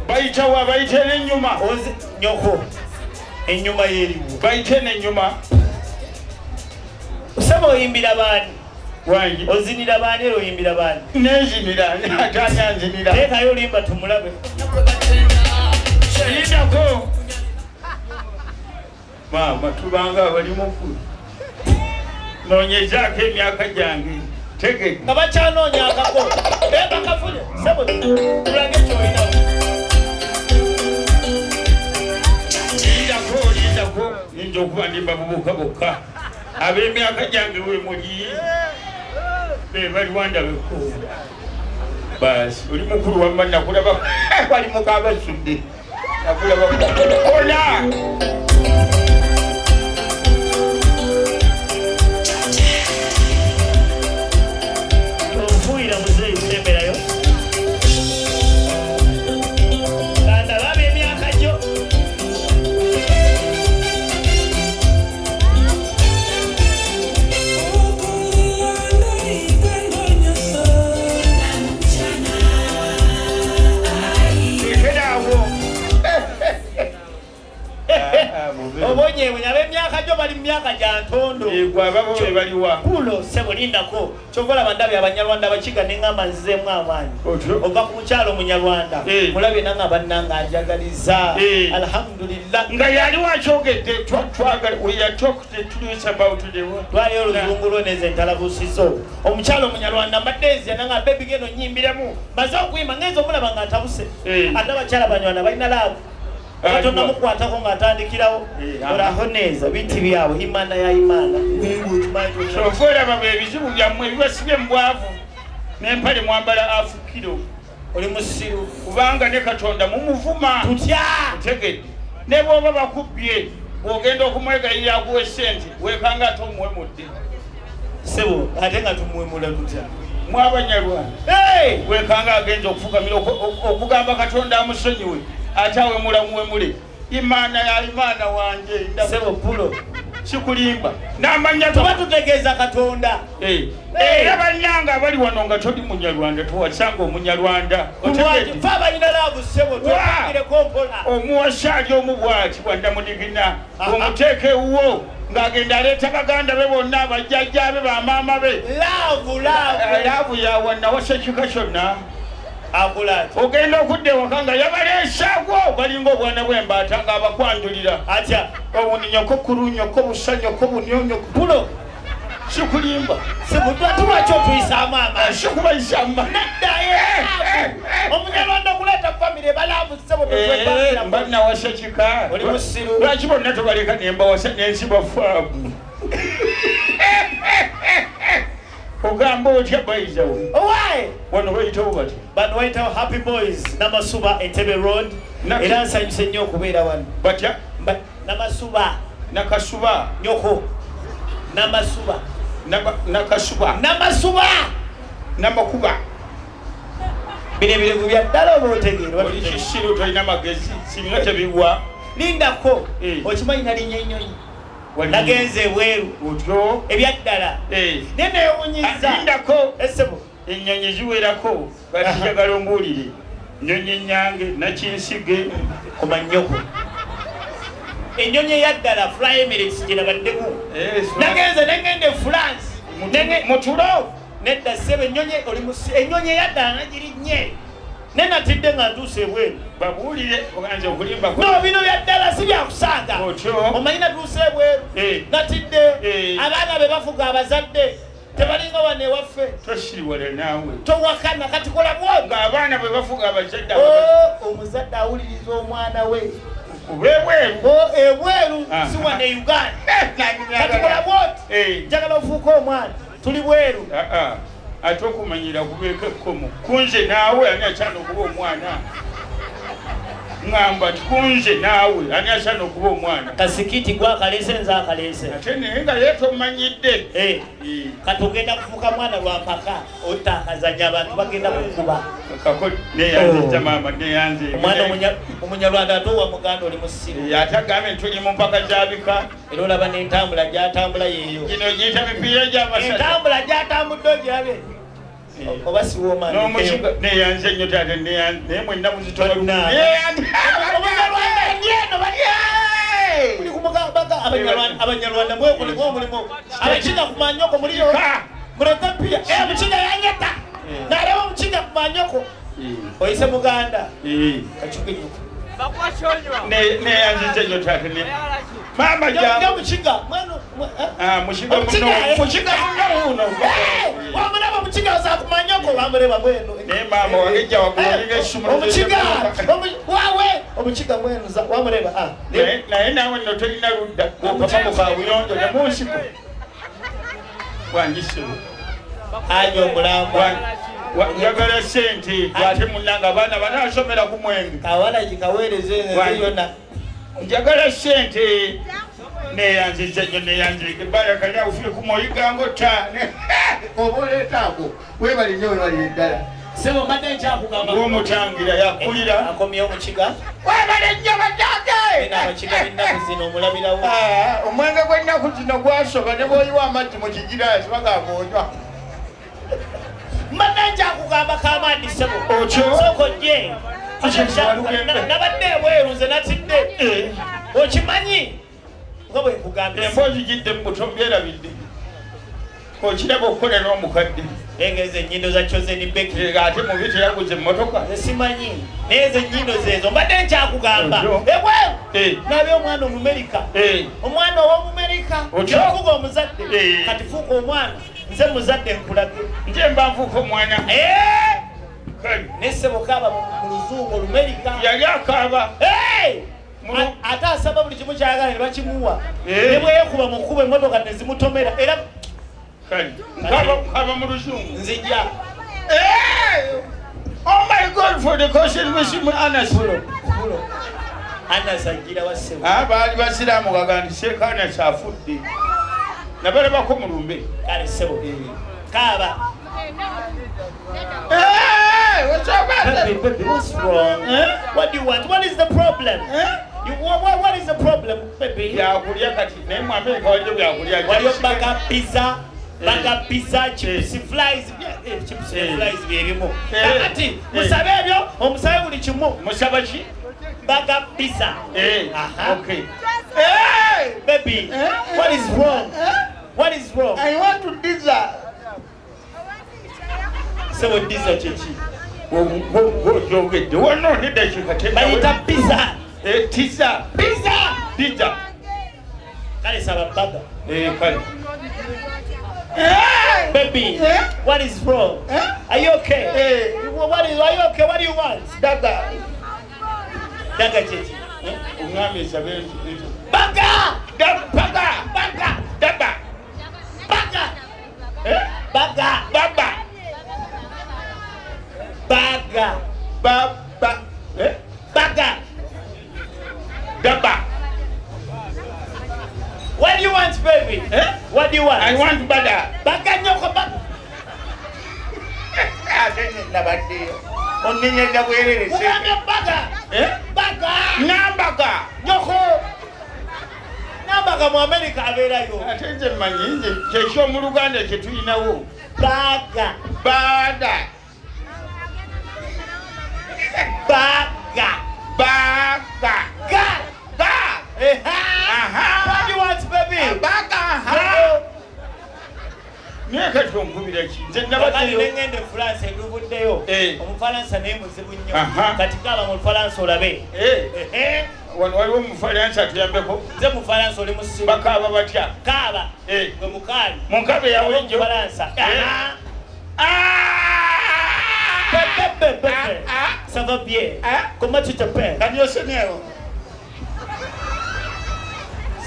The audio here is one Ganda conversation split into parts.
Bayitawa bayite n'ennyuma. Nyoko ennyuma yeriwo. Bayite n'ennyuma. Sebo oyimbira baani? Wangi. Ozinira baani era oyimbira baani? Nenzinira ate ani anzinira? Teekayo olimba tumulabe. Lindako. Maama tubanga abali mufu. Noonyezaako emyaka gyange. Tegedde. Nga bakyanoonya akako. Bakafunye. Sebo tulage ky'olinawo. Lindako, lindako. Nyinza okuba ndi bavubuka bokka. Ab'emyaka gyange we muli. Be baliwa ndabeko. Baasi oli mukulu wamma nakulaba bali mukabasudde. Nakulaba kola. Ofuuyira muzeeyi semberayo. Ganda baba emyaka gyo. Lekeraawo. Obonyeebonye ab'emyaka gyo bali mu myaka gya ntondo. Gwe ababo be baliwa. Pulo ssebo lindako kyova olaba ndabye Abanyarwanda abakiga ne ŋŋamba nzizeemu amaanyi. Otyo. Ova ku mukyalo Omunyarwanda mulabye nange abannange anjagaliza. Alhamdulillah. Nga yali wakyogedde twagala we are talk the truth about the world. Twaliyo oluzungu lwo nezo entalabuusizo. Omukyalo Omunyarwanda mbadde nzija nanga baby geno nnyimbiremu. Maze okuyimba ngenze omulaba nga ntabuse. Ate abakyala Banyarwanda balina love. Katonda mukwatako ng'atandikirawo. Oraho neza biti byawe imana ya imana. Kyova olaba bwe ebizibu byammwe bibasibye mu bwavu n'empale mwambala half kilo. Oli musiru. Kubanga ne Katonda mumuvuma. Tutya? Otegedde. Ne bw'oba bakubbye bw'ogenda okumwegayirira akuwe ssente weekanga ate omuwemudde. Ssebo ate nga tumuwemula tutya? Mwe Abanyarwanda. Weekanga agenza okufukamira okugamba Katonda amusonyiwe ate awemula muwemule. Imana ya imana wanje. Ssebo pulo. Sikulimba. N'amanya tuba tutegeeza Katonda. Era bannange abali wano nga toli Munyarwanda towasanga Omunyarwanda. Otegedde? Ffe abalina laavu ssebo twetangireko mpola. Omuwasa ali omu bw'ati bwannamunigina omuteeka ewuwo ng'agenda aleeta baganda be bonna bajjajja be bamaama be. Laavu, laavu. Laavu yawa nawasa ekika kyonna. Akola atya? Ogenda okudda ewaka nga yabaleesaagwo balinga obwana bw'embaata ng'abakwanjulira. Atya? Obundi nyoko kulu nyoko busa nyoko bunyo nyoko pulo. Sikulimba. Lwaki otuyisaamu amaanyi? Sikubayisaamu maanyi. Nedda, Omunyarwanda okuleeta famire balaavu ssebo tetwepakira. Mba nawasa kika. Oli musiru. Lwaki bonna tobaleka ne mbawasa ne nsiba faamu? Ogamba otya bayizawo? Owaaye! Wano bayitawo batya? Bano bayitawo Happy Boys Namasuba Entebbe Road. Era nsanyuse nnyo okubeera wano. Batya? Namasuba. Nakasuba. Nyoko. Namasuba. Nakasuba. Namasuba. Namakuba. Bino ebirevu bya ddala oba otegeera? Oli kisiru tolina magezi singa tebigwa. Lindako. Okimanyi nalinnya ennyonyi. Nagenze ebweru. Otyo. Ebya ddala. Naye neewunyizza. Lindako. Essebo. Ennyonyi ziwerako. Kati njagala ombuulire. Nnyonyi ennyange nakinsige. Ku mannyoko. Ennyonyi eya ddala Fly Emirates gye nabaddemu. Nagenze ne ngenda e France. Mu tulo. Nedda ssebo ennyonyi oli musi ennyonyi eya ddala nagirinnye. Ne natidde nga ntuuse ebweru. Babuulire oganze okulimba. No bino bya ddala si bya kusaaga. Otyo. Omanyi natuuse ebweru. Natidde. Abaana be bafuga abazadde. Tebalinga wano ewaffe. Tosiriwala naawe. Towakana kati kola bw'oti. Ng'abaana bwe bafuga abazadde. Oh, omuzadde awuliriza omwana we. Kuba ebweru. Oh, ebweru si wano e Uganda. Kati kola bw'oti. Njagala ofuuke omwana. Tuli bweru. Ate okumanyira kubeeko ekkomo. Kunze naawe ani asaana okuba omwana? Ŋŋamba nti kunze naawe ani asaana okuba omwana? Kasikiti gwakaleese nze akaleese. Ate naye nga ye tomanyidde. Kati ogenda kufuuka mwana lwa mpaka otakazanya abantu bagenda kukuba. Kako neyanze maama neyanze. Omwana Omunyarwanda ate owa Muganda oli musiru. Ate agambe nti tuli mu mpaka za bika. Era olaba n'entambula gy'atambula yeeyo. Gino giyita mipiira gy'amasaza. Entambula gy'atambudde ogirabe. Oba siwooma. N'omukiga neyanze nnyo taata, naye mwenna muzitowa. Eno bali kumugamba Abanyarwanda mwekoleko omulimu, Abakiga ku manyoko muliyo mulete pia. Omukiga yanyeta nalaba omukiga ku manyoko oyise muganda kakiga nyoko. Neyanzize nnyo taata, maama. Jangu Jangu. Mukiga mweno Ah, mukiga. Omukiga, Muno. eh. Mukiga muno uno. Wamulaba omukiga oza ku manyoko bamuleba mweno. Naye maama wagejja waggulu olinga essumuluzo. Omukiga wawe omukiga mweno wamuleba, ah. Naye naawe nno tolina ludda okava mu kabuyonjo ne munsiko wangisebo. Anya omulamba. Njagala sente ate munange abaana banasomera ku mwenge. Kawala gikaweereza Wangi. yona. Njagala sente, neyanziza nnyo, neyanzike barakanya ufiikum oyigango ta. Oba oleetaako, webale nnyo, webalire ddala. Sebo, mbadde nkyakugamba. Ng'omutangira yakulira. Akomyewo omukiga. Webale nnyo bajjange. Abakiga b'ennaku zino omulabirawo. Ah, omwenge gw'ennaku zino gwasoba ne bw'oyiwa amazzi mu kigiraasi bagamba onywa. Mbadde nkyakugamba kamandi, sebo. Otyo? Sooka ojje. Walugembe. Nabadde ebweru nze natidde. Okimanyi nga bwe nkugambye. Emboozi gidde mu buto byerabidde, okiraba okukolera omukadde. Naye ezo ennyindo za Chosen Becky. Ate mubi teyaguze emmotoka. Nze simanyi, naye ezo ennyindo zeezo mbadde nkyakugamba. Otyo? Ebweru nabe omwana Omumerika. Omwana ow'Omumerika. Otyo? Yofuga omuzadde. Kati fuuka omwana, nze muzadde nkulage. Nje mba nfuuka omwana? Eh! Kale. Ne ssebo kaaba mu luzungu Olumerika. Yali akaaba. Hey! Ate asaba buli kimu kyayagala ne bakimuwa. Ne bwe yeekuba mu kkubo emmotoka ne zimutomera era. Kale nkaba mu luzungu. Nzija. Eh! Oh my God, for the caution with Anas. Pulo pulo, Anas agira wa, ssebo? Ah, baali basiraamu gaga nti Sheikh Anas afudde. Nabalabako mu lumbe. Kale ssebo, kaaba. Eh, what's up, man? Baby, baby, what's wrong? Eh? What do you want? What is the problem? Eh? What is the problem, baby? Byakulya kati, naye mu Amerika waliyo byakulya. Waliyo burger, pizza, burger, pizza, chips, fries, chips ne fries byebimu. Kakati musabe ebyo, omusabe buli kimu. Musaba ki? Burger, pizza. Aha. Okay. Eh! Baby, Eh? what is wrong? Eh? What is wrong? I want to pizza. Sebo, pizza kyeki? Gyogedde wano neddakiika. Bayita pizza. Pizza. Pizza. Pizza. Kale saba burger. Kale. Eh! Baby, Eh? what is wrong? Eh? Are you okay? Eh. What is, are you okay? What do you want? Daga. Daga kyeki? Omwami esabe. Burger! Baga. Burger! Daba. Burger! Eh? Burger! Baba. Burger! Baba. Eh? Burger! Daba. What do you want, baby? Eh? What do you want? I want bada. Burger nyoko ba. Ate nabaddeyo. Onnenyeza bwerere. Mugambye burger. Eh? Burger! Nambaga. Nyoko! Nambaga mu America abeerayo. Ate nze mmanyi nze kyekyomu Luganda kye tulinawo. Burger! Bada. Burger! Baga. Ga! Ga. Eha! Aha. What do you want, baby? Baga. Aha. Naye kati onkubira ki? Nze Kakati nabaddeyo. nengenda e France eduvuddeyo. Omufalansa naye muzibu nnyo. Kati kaaba mu Lufalansa olabe. Ehe. Wano waliwo omufalansa atuyambeko. Nze mufalansa, oli musiru. Bakaaba batya? Kaaba. Gwe mukaali. Mu nkaba eya bulijjo. Omufalansa. Eh. Ah! Pepe, pepe. Ah, Ça va bien? Ah. Comment tu t'appelles? Kanyosonero.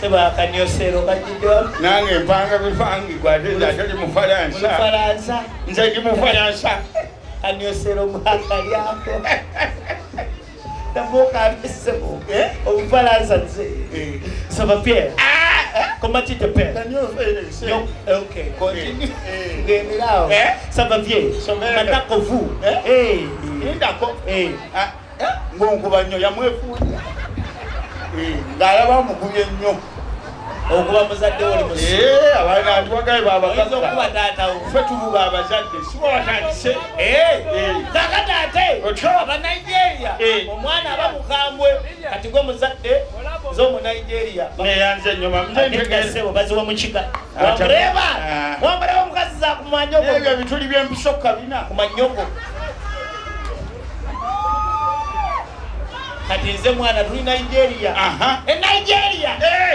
Seba, akanyosero kajiddewa. Nange mpanga bifangi gwate nze ate ndi Mu mufalansa. Lufalansa. Nze ndi mufalansa. Kanyosero mwakalyako. Namukaabisebo. Eh? Omufalansa nze. Ça va bien? Ah! Comment tu t'appelles? Kanyosonero. Non, ok, continue. Eh. Ngenderawo. Eh? Ça va bien? Somera. Nataka vous. Eh? Eh. Lindako. Eh. Ah, eh? Ng'onkuba nnyo yamwefuunya. Eh, ng'alaba amukubye nnyo. Okuba muzadde oli musiru. Eh, abaana atuwagaye Oyinza okuba taatawo. Ffe tubuga abazadde siba watandise. Eh. Kakati ate aba Nigeria omwana aba mukambwe kati gwe muzadde nze omu Nigeria. Neyanze nnyo mama. Nze ntegeera. Ssebo baziwa mu kiga. Wamuleba. Ah. Wamuleba omukazi za kumanyoko. Ebyo ebituli by'empiso kabina. Kumanyoko. Kati nze mwana tuli Nigeria. E Nigeria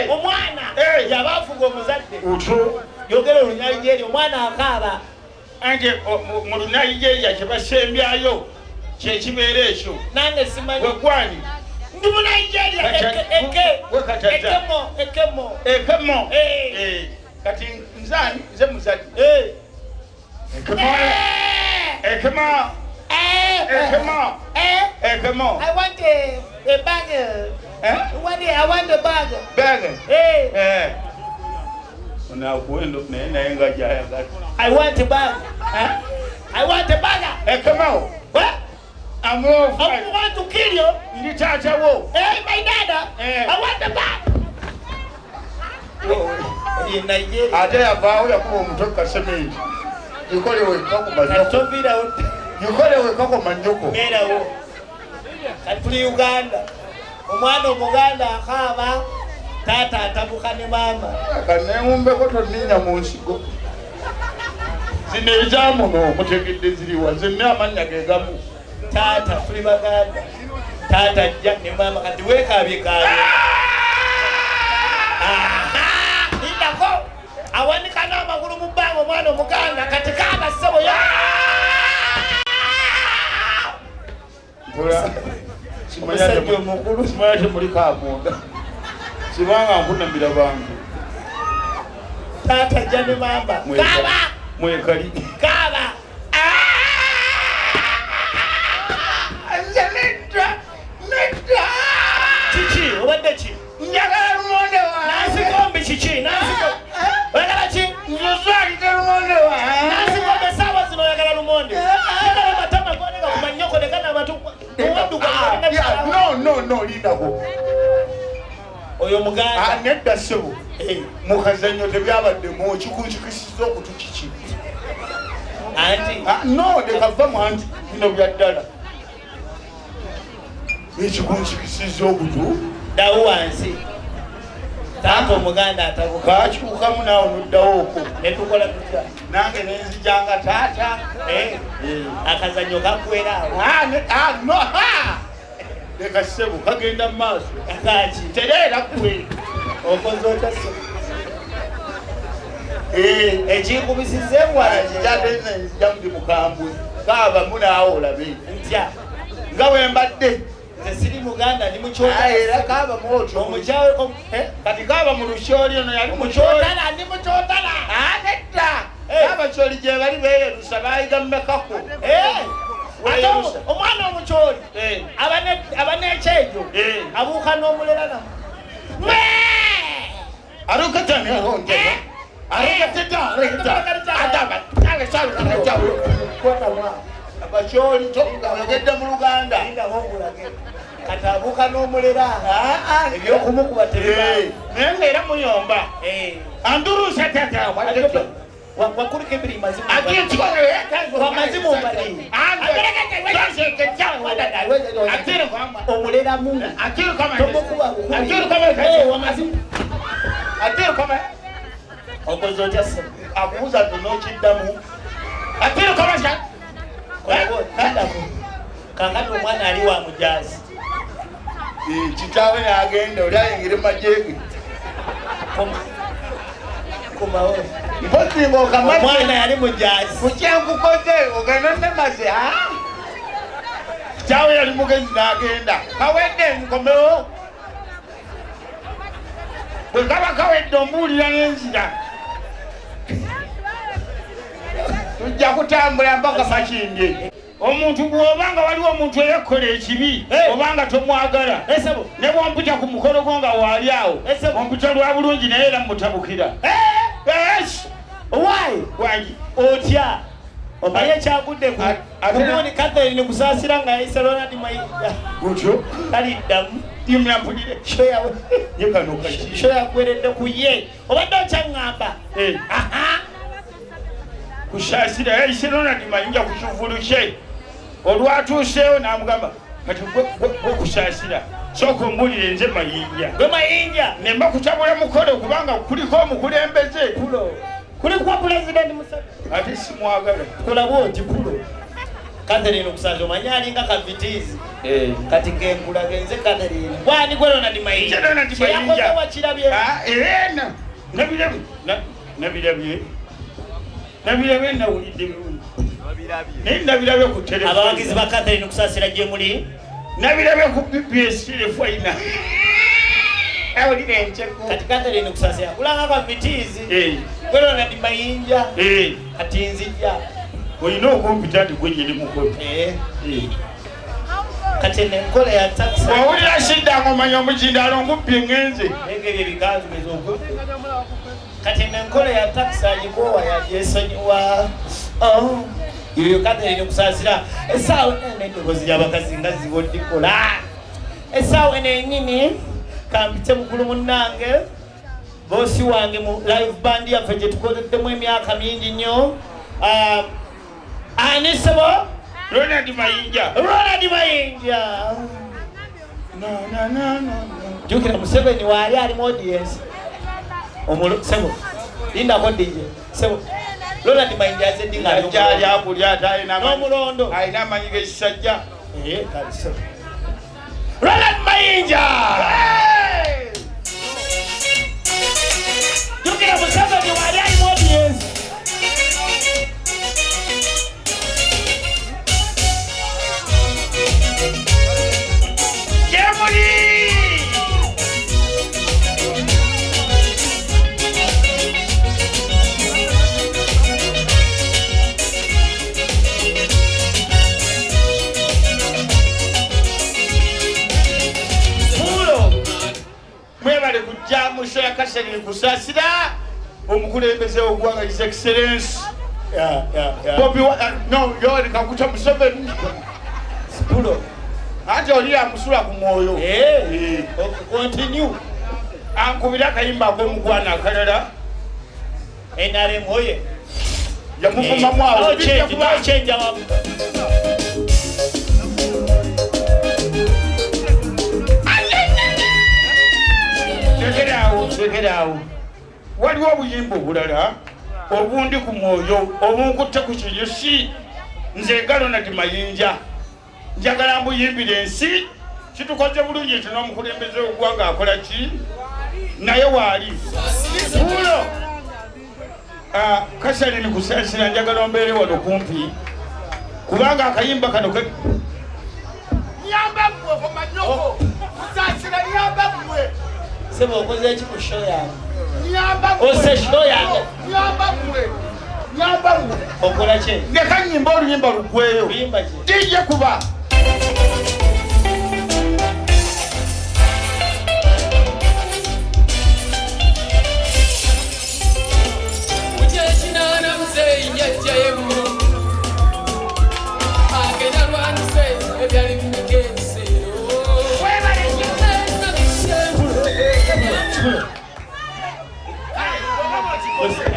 omwana yaba afuga omuzadde. Yogera olu Nigeria omwana akaaba. Anti mu Lunigeria kye basembyayo kyekibeera ekyo. Nange simanyi. Wegwani? Ndi mu Nigeria. Ekemo ekemo. Ekemo. Kati nzani nze muzadde. Ekemo. Ekemo. Ekemo. Ekemo. I want a bag. Eh? I want a bag. Bag. Eh. Eh. Unakwenda naye naye nga gyayagala. I want a bag. Eh? I want a bag. Ekemo. What? I'm all I want to kill you. Ndi taata wo. Hey, my dada. Eh. I want a bag. Ye Nigeria. Ate yavaawo yakuba omutwe ku kasementi. Gikole wekka ku manyoko. Toviirawo. Gikole wekka ku manyoko. Beerawo. Kati tuli Uganda. Omwana omuganda akaaba, taata atabuka ne maama. Kaneewumbeko tonninnya mu nsigo. Zino ezamuno mutegedde ziriwa zenna amannya ge gamu. Taata tuli baganda. Taata ajja ne maama kati weekaabye kaabye. Lindako awanika n'amagulu mu bbanga omwana omuganda kati kaaba ssebo ya. Omusajja omukulu. Simanya temuli kamunda. Sibanga nkunamira bantu. Taata ajja ne maama. Kaaba! Mwekali. Kaaba! Nze nedda, nedda. Kiki? Obadde ki? Njagala lumonde wange. Nansikombi kiki? Nansikombi. Oyagala ki? Nzozaalidde lumonde wange. Nansikombi essaawa zino oyagala lumonde. Sigala amatama goneka ku mannyoko ne gana amatu. Owadduka No, no, no, lindako. Oyo muganda. Nedda ssebo. Mu kazannyo tebyabaddemu okikunkikisiza okutu kiki? Anti. No, leka va mu anti bino bya ddala. Ekikunkikisiza okutu. Ddawo wansi. Taata omuganda atabuka. Kakyukamu naawe n'oddawo okwo. Ne tukola tutya? Nange ne nzijanga taata. Akazannyo kaggwera awo. No, ha! Leka ssebo kagenda mu maaso. Kaki? Tereera ggwe. Okoze otya ssebo? Ekinkubisizza engwala nzija nzija ndi mukambwe. Kaaba munaawe olabe. Ntya. Nga bwe mbadde. Nze siri muganda ndi mukyotala. Era kaaba mwotyo. Omukyawe kati kaaba mu lukyoli ono yali mukyoli. Mukyotala ndi mukyotala. Nedda. Abakyoli gye bali beeyerusa bayiga mmekako. Ate omwana omukyoli aba n'ekyejo abuuka n'omulera namu. Abakyoli oyogedde mu Luganda. Kati abuuka n'omulera. Ebyokumukuba tebibaawo. Naye ng'era muyomba. Andurusa tata. Wakulika ebiri mazimu. Wamazimu mbali. Omuleramu. Tomukuba bukubi. Wamazimu. Okoze otya ssebo? Akubuuza nti n'okiddamu. Kaakati omwana ali wa mujaasi. Kitaawe n'agenda oli ayingire mu magye ge. Komawo. Mpozi ng'okamaze. Omwana yali mujaasi. Ku kyenkukoze ogenda nemaze. Kitaawe yali mugezi n'agenda. Kawedde nkomewo. Bwe kaba kawedde ombuulira n'enzira. Tujja kutambula mpaka Makindye. Omuntu bw'oba nga waliwo omuntu eyekola ekibi oba nga tomwagala ne bw'ompita ku mukolo gwo nga waali awo ompita lwa bulungi naye era mmutabukira. Why? Wangi. Otya? Omanyi ekyagudde ku gundi Catherine Kusaasira nga yayise Ronald Mayinja. Otyo? Taliddamu. Nyumya mpulire. Ye kano kaki. Show yakweredde ku ye. Obadde okyaŋŋamba. Eh. Aha. Kusaasira yayise Ronald Mayinja ku kivvulu kye. Olwatuuseewo n'amugamba kati gwe Kusaasira sooka ombuulire nze Mayinja. Gwe Mayinja. Nemba kutabula mukolo kubanga kuliko omukulembeze. Pulo. Kuliko Pulezidenti Museveni. Ate simwagala. Kulaba oti pulo. Catherine Kusaasira omanyi alinga kavitiizi. Eh. Kati kenkulaga nze Catherine. Gwani gwe Ronald Mayinja. Nze Ronald Kye Mayinja. yakoze wakirabye. Ah, eh, nabirabye. Nabirabye. Nabirabye nawulidde birungi. Naye nabirabye ku telefoni. Abawagizi ba Catherine Kusaasira gye muli. Nabirabye ku BBS telefoni. Awulira enceku. Kati Catherine Kusaasira akulanga kavitiizi. Eh. Gwe Ronald Mayinja. Eh. Kati nzija. Olina okumpita nti gwe nnyini mukolo. Eh. Eh. Kati eno enkola ya taxi. Bw'owulira shida ng'omanya omuzindaalo ngubbye ŋŋenze. Engeri ebikanzu bez'okubba. Kati eno enkola ya taxi agikoowa yagyesonyiwa. Oh. Yoyo Catherine Kusaasira. Essaawa eno eddoboozi ly'abakazi nga zibodikola. Essaawa eno yennyini kampite mukulu munnange boosi wange mu live band yaffe gye tukoleddemu emyaka mingi nnyo. Ani ssebo? Ronald Mayinja. Ronald Mayinja. Na, na, na, na, na. Jjukira Museveni waali ali mu audience. Sebo, lindako DJ. Sebo, Ronald Mayinja azze ddi ng'ali Ajja ali omulondo? akulya ate alina amanyi. N'omulondo. Alina amanyi g'ekisajja. Eh, kale sebo. Ronald Mayinja! Hey! Jjukira Museveni waali ali mu audience. Gyemuli! Mwebale kujja mu show ya Catherine Kusaasira, omukulembeze w'eggwanga His Excellency. Yeah, yeah, yeah. Bobi no, Yoweri Kaguta Museveni. Spulo. Anti oli amusula ku mwoyo. Eh. Eh. Continue. Ankubira akayimba ak'omukwano akalala. NRM oye. Yamuvumamu awo. No change, no change awamu. Lekeraawo, lekeraawo. Waliwo obuyimba obulala obundi ku mwoyo obunkutte ku kinyusi. Nze nga Ronald Mayinja njagala mbuyimbire ensi. Kitukoze bulungi nti n'omukulembeze w'eggwanga akola ki naye waali. Pulo. Catherine Kusaasira njagala ombeere wano kumpi kubanga akayimba kano ke Nyamba mmwe ku manyoko. Kusaasira nyamba mmwe. Sebo okoze ki ku show yange? Nyamba mmwe. Ose show yange. Nyamba mmwe. Nyamba mmwe. Okola ki? Ndeka nnyimba oluyimba luggweyo. Luyimba ki? DJ kuba.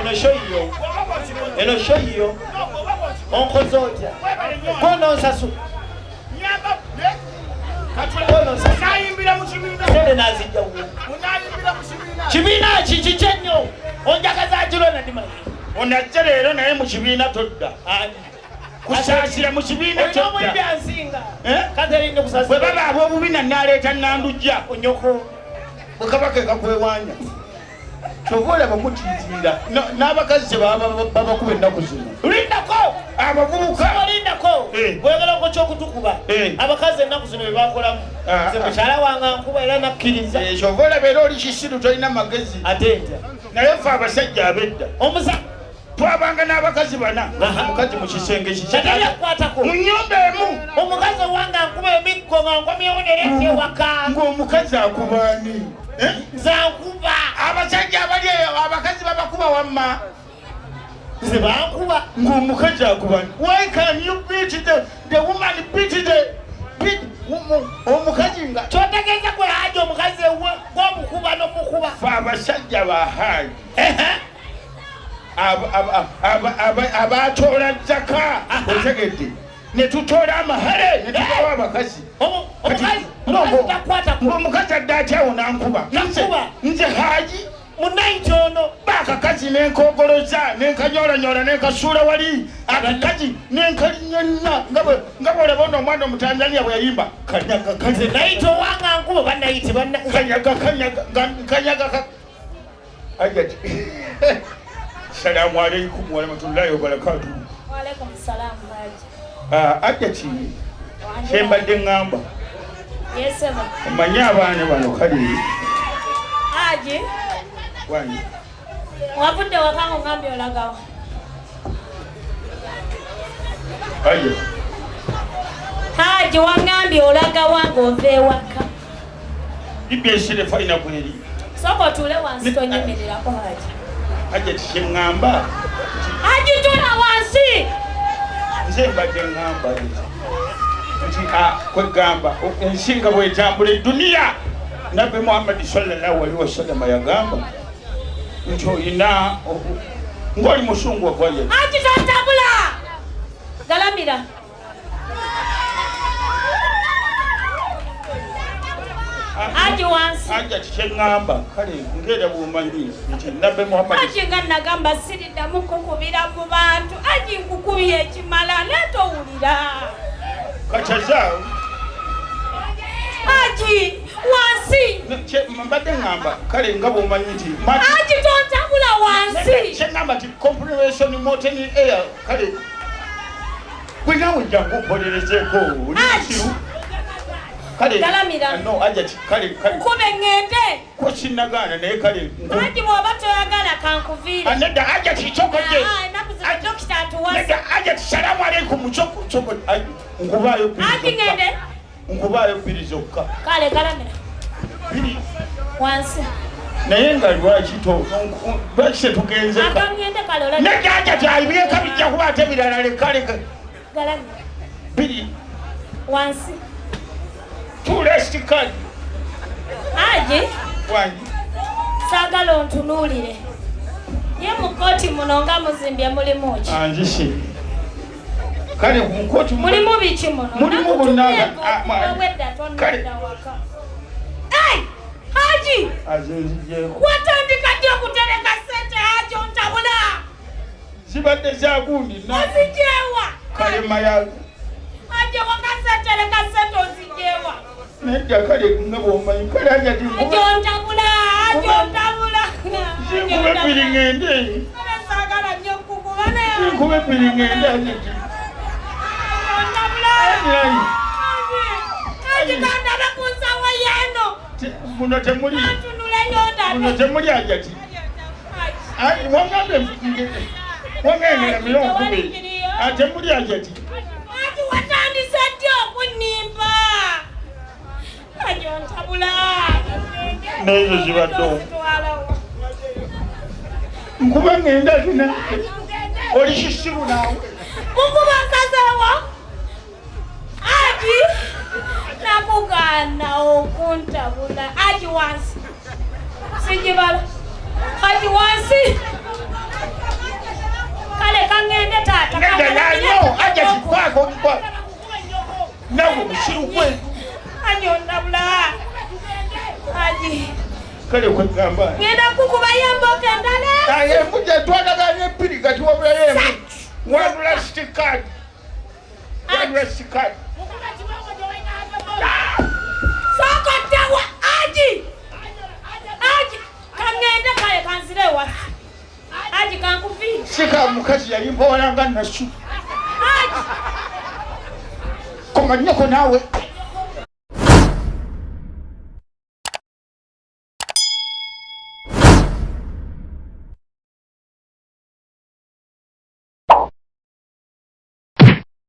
Eno show yiyo. Eno show yiyo. Onkoze otya? Kono nsasu. Kono nsasu. Unayimbira mu kibiina. Sente nazijja wuwo. Unayimbira mu kibiina. Kibiina ki kiki ennyo? Onjagaza ki Ronald Mayinja? Onajja leero naye mu kibiina todda. Ani? Kusaasira mu kibiina Olina todda. omuyimbi ansinga. Eh? Catherine Kusaasira. Bwe baba ab'obubi na nnaaleeta Nandujja. Onyoko. Bwe kaba ke kakwewaanya. Ky'ova olaba mutiitiira. N'abakazi kye baba babakuba ennaku zino. Lindako! Abavubuka! Lindako! Eh. Bw'oyagala okukya okutukuba. Eh. Abakazi ennaku zino bye bakolamu. Ah, Nze ah. mukyala wange ankuba era nakkiriza. Ky'ova olaba era oli kisiru tolina magezi. Ate ntya? Naye ffe abasajja ab'edda. Twabanga n'abakazi bana. Aha. Omukazi mu kisenge kiki? Kati yakwatako. Mu nnyumba emu. Omukazi owange ankuba emiggo nga nkomyewo ne leeta ewaka. Ng'omukazi akuba ani? Eh? Nze ankuba. Abasajja abali eyo abakazi babakuba wamma. Nze bankuba. Ng'omukazi akuba ani? Why can you beat the woman beat the beat omukazi nga Kyotegeeza gwe Abasajja bahaji abatoola zaka otegedde ne tutoola amahale ne tugawa abakazi. Omukazi adde atyawo nankuba nze haji munaiti ono bakakazi nenkogoloza nenkanyolanyola nenkasuula wali akakazi nenkalinyanya nga bwolaba ono omwana omutanzania bwe yayimba kanyaga kanyaga naiti owanga nkuba banaiti kanyaga kanyaga kanyaga ajati. Salamu aleikum warahmatullahi wabarakatuh. Wa alaikum salam haji. Ajati kyembadde ŋŋamba. Yes sir. Omanyi abaana bano kale. Haji. Wanyi. Wavudde waka ng'ongambye olagawa. Aye. Haji wangambye olagawa ng'ova ewaka. Ibesire faina kweri. Sooka otuule wansi tonyimirirako Haji. Haji kye ŋŋamba. Haji tula wansi. Nze mbadde ŋŋamba nti kwegamba ensi nga bwetambula eduniya. Nabbi Muhammad sallallahu alaihi wasallam yagamba nti olina ng'oli musungu wagwaye. Haji tontabula. Galamira. Haji wansi. Haji kye ŋŋamba kale ngera bw'omanyi nti Nabbi Muhammad. Haji nga nagamba siriddamu kukubira mu bantu. Haji nkukubye ekimala naye towulira. Kachaza. Haji wansi. Mbadde ŋŋamba kale nga bw'omanyi nti Haji tontabula wansi. Kye ŋŋamba nti compression mountain air kale gwe naawe jangu mpolerezeeko oli musiru. Kale galamira. No Haji kale kale. Nkube ŋŋende. Ko sinnagaana naye kale. Haji bw'oba toyagala kankuviire. Nedda Haji kyokka gye. Ennaku zino dokita atuwasa. Nedda Haji salamu aleikum kyokka nkubaayo bbiri. Haji ŋŋende. Nkubaayo bbiri zokka. Kale galamira. Bbiri. Wansi. Naye nga lwaki lwaki tetugenze? Akaŋŋende kale olabye. Nedda Haji abyeka bijja kuba ate birala leka leka. Galamira. Bbiri. Wansi. Tulest card. Haji. Wangi. Saagala ontunuulire. Ye mu kkooti muno nga muzimbye mulimu ki? Anzise. Kale mu kkooti mulimu biki muno? Mulimu bonna. Obwedda tonnadda waka. Ai! Haji! Azinzigyeko. Watandika ddi okutereka ssente Haji ontabula? Zibadde za gundi. Ozigyewa. Kalema ya. Haji waka setereka ssente ozigyewa. Nedda kale nga bw'omanyi kale Haji ati Haji ontabula, Haji ontabula. Sinkube bbiri ŋŋende. Kale saagala nnyo kukuba naye. Sinkube bbiri ŋŋende Haji. Ontabula. Haji. Haji kandabe ku nsawo y'eno. Muno temuli. Kantunuleyo ndabe. Muno temuli Haji ati. Haji. Wangambye wangambye milongo kumi. Ate muli Haji ati. Haji watandise ddi okunnimba? Haji ontabula. N'ezo zibadde. Nkuba ŋŋenda zina. Oli kisiru naawe. Mukuba nsazeewo. Haji nakugaana okuntabula. Haji wansi. Sigibala. Haji wansi. Kale kaŋŋende taata. Nedda no Haji kikwako kikwako. Naawe musiru gwe. Haji ontabula. Haji. Kale kwegamba. Ŋŋenda kukubayo emboka endala. Aye embuzi etwalaganya ebbiri kati wabulayo emu. One last card. One last card. Sooka oddewa Haji. Haji kaŋŋende kale kanzire ewaffe. Haji kankuviire. Sika mukazi yali mpowala nga Nasu. Haji. Koma nnyoko naawe.